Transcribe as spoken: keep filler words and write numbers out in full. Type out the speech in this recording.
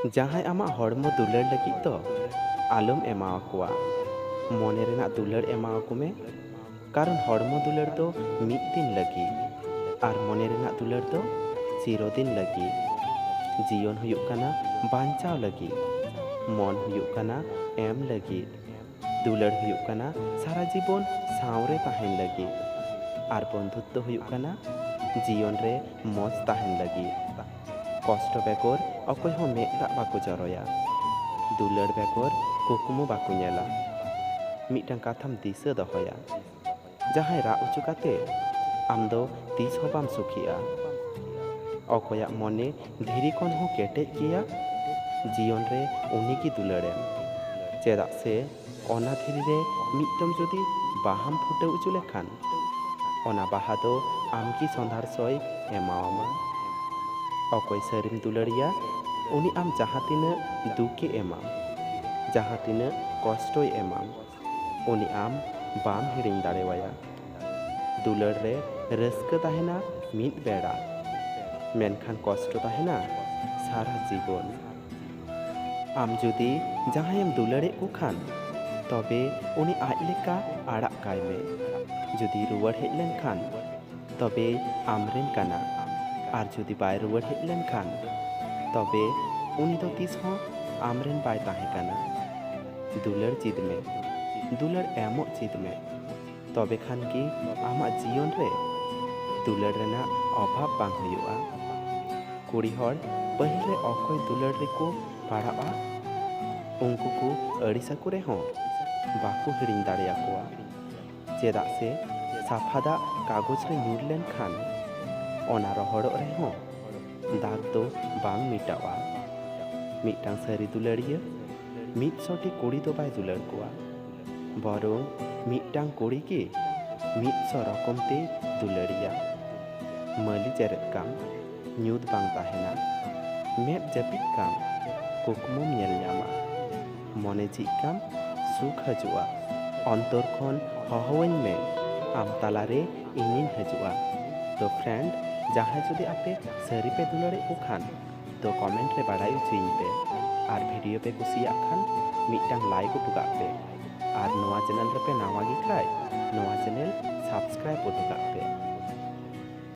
ᱡᱟᱦᱟᱸᱭ ᱟᱢᱟᱜ ᱦᱚᱲᱢᱚ ᱫᱩᱞᱟᱹᱲ ᱞᱟᱹᱜᱤᱫ ᱫᱚ ᱟᱞᱚᱢ ᱮᱢᱟᱣᱟᱠᱚᱣᱟ᱾ ᱢᱚᱱᱮ ᱨᱮᱱᱟᱜ ᱫᱩᱞᱟᱹᱲ ᱮᱢᱟᱣᱟᱠᱚ ᱢᱮ, ᱠᱟᱨᱚᱱ ᱦᱚᱲᱢᱚ ᱫᱩᱞᱟᱹᱲ ᱫᱚ ᱢᱤᱫ ᱫᱤᱱ ᱞᱟᱹᱜᱤᱫ, ᱟᱨ ᱢᱚᱱᱮ ᱨᱮᱱᱟᱜ ᱫᱩᱞᱟᱹᱲ ᱫᱚ ᱪᱤᱨᱚᱫᱤᱱ ᱞᱟᱹᱜᱤᱫ᱾ ᱡᱤᱭᱚᱱ ᱦᱩᱭᱩᱜ ᱠᱟᱱᱟ ᱵᱟᱧᱪᱟᱣ ᱞᱟᱹᱜᱤᱫ, ᱢᱚᱱ ᱦᱩᱭᱩᱜ ᱠᱟᱱᱟ ᱮᱢ ᱞᱟᱹᱜᱤᱫ, ᱫᱩᱞᱟᱹᱲ ᱦᱩᱭᱩᱜ ᱠᱟᱱᱟ ᱥᱟᱨᱟ ᱡᱤᱵᱚᱱ ᱥᱟᱶᱨᱮ ᱛᱟᱦᱮᱱ ᱞᱟᱹᱜᱤᱫ, ᱟᱨ ᱵᱚᱱᱫᱷᱩᱛᱛᱚ ᱦᱩᱭᱩᱜ ᱠᱟᱱᱟ ᱡᱤᱭᱚᱱ ᱨᱮ ᱢᱚᱡᱽ ᱛᱟᱦᱮᱱ ᱞᱟᱹᱜᱤᱫ᱾ ᱠᱚᱥᱴᱚ ᱵᱮᱜᱚᱨ ᱚᱠᱚᱭ ᱦᱚᱸ ᱢᱮᱫ ᱫᱟᱜ ᱵᱟᱠᱚ ᱡᱚᱨᱚᱭᱟ᱾ ᱫᱩᱞᱟᱹᱲ ᱵᱮᱜᱚᱨ ᱠᱩᱠᱢᱩ ᱵᱟᱠᱚ ᱧᱮᱞᱟ᱾ ᱢᱤᱫᱴᱟᱝ ᱠᱟᱛᱷᱟᱢ ᱫᱤᱥᱟᱹ ᱫᱚᱦᱚᱭᱟ, ᱡᱟᱦᱟᱸᱭ ᱨᱟᱜ ᱦᱚᱪᱚ ᱠᱟᱛᱮ ᱟᱢ ᱫᱚ ᱛᱤᱥ ᱦᱚᱸ ᱵᱟᱢ ᱥᱩᱠᱷᱤᱜᱼᱟ᱾ ᱚᱠᱚᱭᱟᱜ ᱢᱚᱱᱮ ᱫᱷᱤᱨᱤ ᱠᱷᱚᱱ ᱦᱚᱸ ᱠᱮᱴᱮᱡ ᱜᱮᱭᱟ, ᱡᱤᱭᱚᱱ ᱨᱮ ᱩᱱᱤ ᱜᱮ ᱫᱩᱞᱟᱹᱲᱮᱢ᱾ ᱪᱮᱫᱟᱜ ᱥᱮ ᱚᱱᱟ ᱫᱷᱤᱨᱤ ᱨᱮ ᱢᱤᱫᱴᱟᱝ ᱡᱩᱫᱤ ᱵᱟᱦᱟᱢ ᱯᱷᱩᱴᱟᱹᱣ ᱦᱚᱪᱚ ᱞᱮᱠᱷᱟᱱ, ᱚᱱᱟ ᱵᱟᱦᱟ ᱫᱚ ᱟᱢ ᱜᱮ ᱥᱚᱸᱫᱷᱟᱲ ᱥᱚᱭ ᱮᱢᱟᱣᱟᱢᱟ᱾ ᱚᱠᱚᱭ ᱥᱟᱹᱨᱤᱢ ᱫᱩᱞᱟᱹᱲᱤᱭᱟ, ᱩᱱᱤ ᱟᱢ ᱡᱟᱦᱟᱸ ᱛᱤᱱᱟᱹᱜ ᱫᱩᱠᱮ ᱮᱢᱟᱢ, ᱡᱟᱦᱟᱸ ᱛᱤᱱᱟᱹᱜ ᱠᱚᱥᱴᱚᱭ ᱮᱢᱟᱢ, ᱩᱱᱤ ᱟᱢ ᱵᱟᱢ ᱦᱤᱲᱤᱧ ᱫᱟᱲᱮᱣᱟᱭᱟ᱾ ᱫᱩᱞᱟᱹᱲ ᱨᱮ ᱨᱟᱹᱥᱠᱟᱹ ᱛᱟᱦᱮᱱᱟ ᱢᱤᱫ ᱵᱮᱲᱟ, ᱢᱮᱱᱠᱷᱟᱱ ᱠᱚᱥᱴᱚ ᱛᱟᱦᱮᱱᱟ ᱥᱟᱨᱟ ᱡᱤᱵᱚᱱ᱾ ᱟᱢ ᱡᱩᱫᱤ ᱡᱟᱦᱟᱸᱭᱮᱢ ᱫᱩᱞᱟᱹᱲᱮᱫ ᱠᱚ ᱠᱷᱟᱱ, ᱛᱚᱵᱮ ᱩᱱᱤ ᱟᱡ ᱞᱮᱠᱟ ᱟᱲᱟᱜ ᱠᱟᱭ ᱢᱮ᱾ ᱡᱩᱫᱤ ᱨᱩᱣᱟᱹᱲ ᱦᱮᱡ ᱞᱮᱱᱠᱷᱟᱱ, ᱛᱚᱵᱮ ᱟᱢᱨᱮᱱ ᱠᱟᱱᱟ, ᱟᱨ ᱡᱩᱫᱤ ᱵᱟᱭ ᱨᱩᱣᱟᱹᱲ ᱦᱮᱡ ᱞᱮᱱᱠᱷᱟᱱ, ᱛᱚᱵᱮ ᱩᱱᱤ ᱫᱚ ᱛᱤᱥ ᱦᱚᱸ ᱟᱢᱨᱮᱱ ᱵᱟᱭ ᱛᱟᱦᱮᱸ ᱠᱟᱱᱟ᱾ ᱫᱩᱞᱟᱹᱲ ᱪᱮᱫ ᱢᱮ, ᱫᱩᱞᱟᱹᱲ ᱮᱢᱚᱜ ᱪᱮᱫ ᱢᱮ, ᱛᱚᱵᱮ ᱠᱷᱟᱱ ᱜᱮ ᱟᱢᱟᱜ ᱡᱤᱭᱚᱱ ᱨᱮ ᱫᱩᱞᱟᱹᱲ ᱨᱮᱱᱟᱜ ᱚᱵᱷᱟᱵᱽ ᱵᱟᱝ ᱦᱩᱭᱩᱜᱼᱟ᱾ ᱠᱩᱲᱤ ᱦᱚᱲ ᱯᱟᱹᱦᱤᱞ ᱨᱮ ᱚᱠᱚᱭ ᱫᱩᱞᱟᱹᱲ ᱨᱮᱠᱚ ᱯᱟᱲᱟᱜᱼᱟ, ᱩᱱᱠᱩ ᱠᱚ ᱟᱹᱲᱤᱥ ᱟᱠᱚ ᱨᱮᱦᱚᱸ ᱵᱟᱠᱚ ᱦᱤᱲᱤᱧ ᱫᱟᱲᱮᱭᱟᱠᱚᱣᱟ᱾ ᱪᱮᱫᱟᱜ ᱥᱮ ᱥᱟᱯᱷᱟ ᱫᱟᱜ ᱠᱟᱜᱚᱡᱽ ᱨᱮ ᱧᱩᱨ ᱞᱮᱱᱠᱷᱟᱱ ᱚᱱᱟ ᱨᱚᱦᱚᱲᱚᱜ ᱨᱮᱦᱚᱸ ᱫᱟᱜᱽ ᱫᱚ ᱵᱟᱝ ᱢᱮᱴᱟᱣᱟ᱾ ᱢᱤᱫᱴᱟᱝ ᱥᱟᱹᱨᱤ ᱫᱩᱞᱟᱹᱲᱤᱭᱟᱹ ᱢᱤᱫ ᱥᱚ ᱴᱤ ᱠᱩᱲᱤ ᱫᱚ ᱵᱟᱭ ᱫᱩᱞᱟᱹᱲ ᱠᱚᱣᱟ, ᱵᱚᱨᱚᱝ ᱢᱤᱫᱴᱟᱝ ᱠᱩᱲᱤ ᱜᱮ ᱢᱤᱫ ᱥᱚ ᱨᱚᱠᱚᱢ ᱛᱮᱭ ᱫᱩᱞᱟᱹᱲᱤᱭᱟ᱾ ᱢᱟᱹᱞᱤ ᱪᱮᱨᱮᱫ ᱠᱟᱢ, ᱧᱩᱛ ᱵᱟᱝ ᱛᱟᱦᱮᱱᱟ᱾ ᱢᱮᱫ ᱡᱟᱹᱯᱤᱫ ᱠᱟᱢ, ᱠᱩᱠᱢᱩᱢ ᱧᱮᱞ ᱧᱟᱢᱟ᱾ ᱢᱚᱱᱮ ᱡᱷᱤᱡ ᱠᱟᱢ, ᱥᱩᱠ ᱦᱤᱡᱩᱜᱼᱟ᱾ ᱚᱱᱛᱚᱨ ᱠᱷᱚᱱ ᱦᱚᱦᱚᱣᱟᱹᱧ ᱢᱮ, ᱟᱢ ᱛᱟᱞᱟᱨᱮ ᱤᱧᱤᱧ ᱦᱤᱡᱩᱜᱼᱟ᱾ ᱛᱚ friend, ᱡᱟᱦᱟᱸᱭ ᱡᱩᱫᱤ ᱟᱯᱮ ᱥᱟᱹᱨᱤ ᱯᱮ ᱫᱩᱞᱟᱹᱲᱮᱫ ᱠᱚ ᱠᱷᱟᱱ, ᱫᱚ comment ᱨᱮ ᱵᱟᱲᱟᱭ ᱦᱚᱪᱚᱭᱤᱧ ᱯᱮ᱾ ᱟᱨ video ᱯᱮ ᱠᱩᱥᱤᱭᱟᱜ ᱠᱷᱟᱱ ᱢᱤᱫᱴᱟᱝ like ᱦᱚᱴᱚ ᱠᱟᱜ ᱯᱮ᱾ ᱟᱨ ᱱᱚᱣᱟ channel ᱨᱮᱯᱮ ᱱᱟᱣᱟ ᱜᱮ ᱠᱷᱟᱡ ᱱᱚᱣᱟ channel subscribe ᱦᱚᱴᱚ ᱠᱟᱜ ᱯᱮ᱾